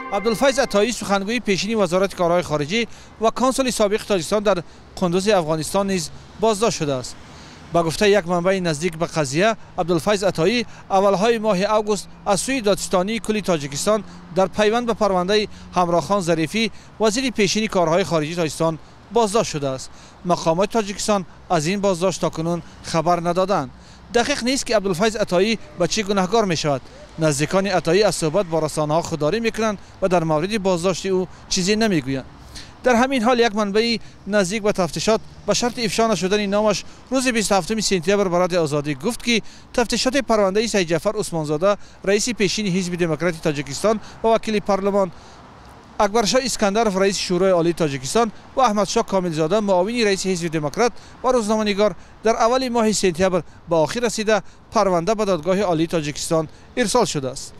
Абдулфайз Атоӣ, сухангӯи пешини Вазорати корҳои хориҷӣ ва консули собиқи Тоҷикистон дар Қундузи Афғонистон низ боздошт шудааст. Ба гуфтаи як манбаи наздик ба қазия, Абдулфайз Атоӣ аввалҳои моҳи август аз сӯи Додситонии кулли Тоҷикистон дар пайванд ба парвандаи Ҳамроҳхон Зарифӣ, вазири пешини корҳои хориҷии Тоҷикистон, боздошт шудааст. Мақомоти Тоҷикистон аз ин боздошт то кунун хабар надоданд. Дақиқ нест, ки Абдулфайз Атоӣ ба чӣ гунаҳгор мешавад. Наздикони Атоӣ аз суҳбат бо расонаҳо худдорӣ мекунанд ва дар мавриди боздошти ӯ чизе намегӯянд. Дар ҳамин ҳол, як манбаи наздик ба тафтишот ба шарти ифшо нашудани номаш рӯзи 27 сентябр ба Радиои Озодӣ гуфт, ки тафтишоти парвандаи Сайидҷафар Усмонзода, раиси пешини Ҳизби Демократии Тоҷикистон ва вакили парлумон, Акбаршоҳ Искандаров, раиси Шӯрои Олии Тоҷикистон, ва Аҳмадшоҳ Комилзода, муовини раиси Ҳизби Демократ ва рӯзноманигор, дар аввали моҳи сентябр ба охир расида, парванда ба Додгоҳи Олии Тоҷикистон ирсол шудааст.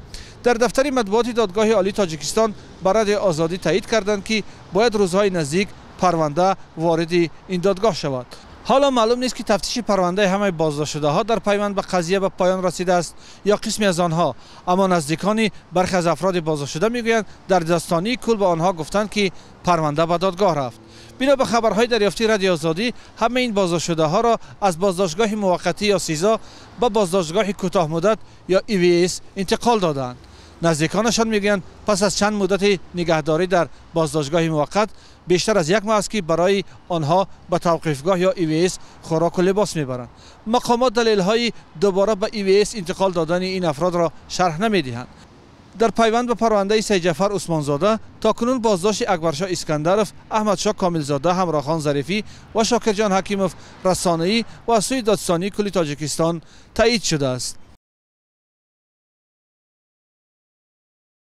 Дар дафтари матбуоти Додгоҳи Олии Тоҷикистон ба Радиои Озодӣ таъид карданд, ки бояд рӯзҳои наздик парванда вориди ин додгоҳ шавад. Ҳоло маълум нест, ки тафтиши парвандаи ҳамаи боздоштшудаҳо дар пайванд ба қазия ба поён расидааст ё қисме аз онҳо. Аммо наздикони бархе аз афроди боздоштшуда мегӯянд, дар додситонии кул ба онҳо гуфтанд, ки парванда ба додгоҳ рафт. Бино ба хабарҳои дарёфтии Радиои Озодӣ, ҳамаи ин боздоштшудаҳоро аз боздоштгоҳи муваққатӣ ё СИЗО ба боздоштгоҳи кӯтоҳмуддат ё ИВС интиқол додаанд. Наздиконашон мегӯянд, пас аз чанд муддати нигаҳдорӣ дар боздоштгоҳи муваққат, бештар аз як моҳ аст, ки барои онҳо ба тавқифгоҳ ё ИВС хӯроку либос мебаранд. Мақомот далелҳои дубора ба ИВС интиқол додани ин афродро шарҳ намедиҳанд. Дар пайванд ба парвандаи Сайидҷафар Усмонзода то кунун боздошти Акбаршоҳ Искандаров, Аҳмадшоҳ Комилзода, Ҳамроҳхон Зарифӣ ва Шокирҷон Ҳакимов расонаӣ ва аз сӯи Додситонии кулли Тоҷикистон таъид шудааст.